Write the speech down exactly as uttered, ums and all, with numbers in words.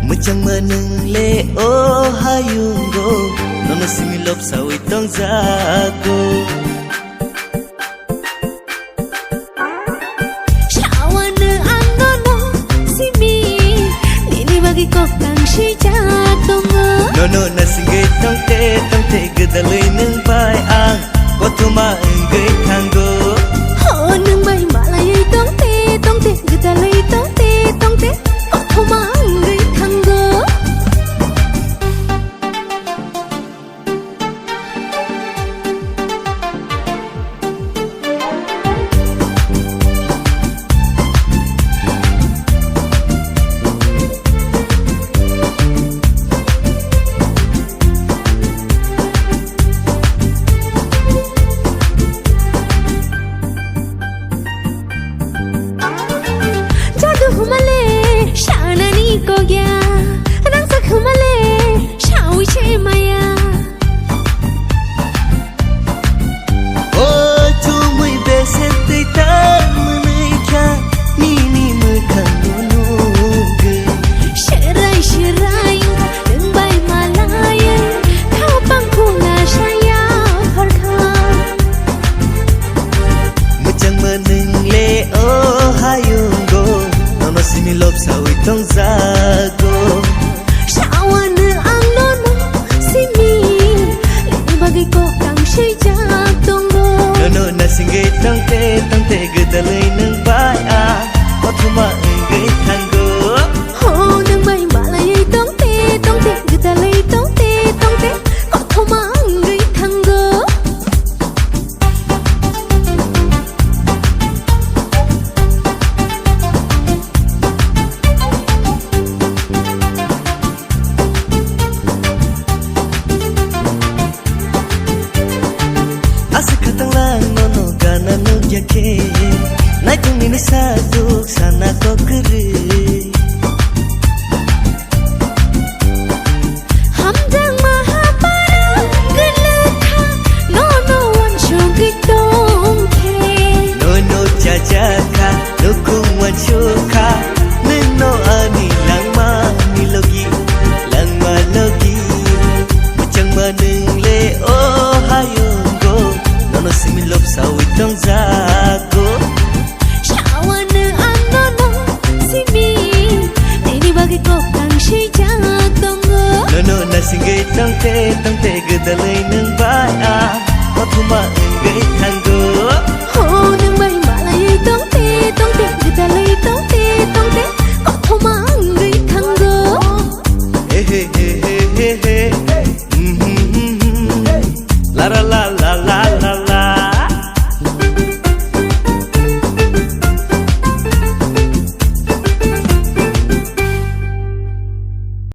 Mwchangma nwng le o hayungo, nono simi lobsawi tongjago. Sawano ang nono simi, nini bagwi kok tang swijak tongo. Nono nasingwi tongte tongte gwdalwi nwng bai ang kothoma wngwi thango. Ho nwng bai malaiwi tongte tongte, gwdalwi tongte tongte, kothoma wngwi thango. Jadu humale, sanani kogya, rangsak humale, sawi se maya. O chumui besek twi tang mwnwi kha, nini mwkhang no nugwi. Serai serai wngkha nwng bai malaiwi, khapang khuna saya phorkha. Mwchangma nwng le o hayungo, nono simi lobsawi tongjago. Sawano ang nono simi, nini bagwi kok tang swijak tongo. Nono nasingwi tongte tongte gwdalwi nwng bai ang kothoma wngwi thango. Ho nwng bai malaiwi tongte tongte, gwdalwi tongte tongte, kothoma wngwi thango. Aswk khatang lang nono gana nukya khe, naithok nini satuk sana kok kwrwi. Hamjakma haparo gwlwkha, nono uansugwi tongkhe. Nono chajakha, nukhung uansukha, nwngno ani langmani logi, langma logi. Mwchangma nwng le o hayungo, nono simi lobsawi tongjago. Sawano ang nono simi, nini bagwi kok tang swijak tongo. Nono nasingwi tongte tongte gwdalwi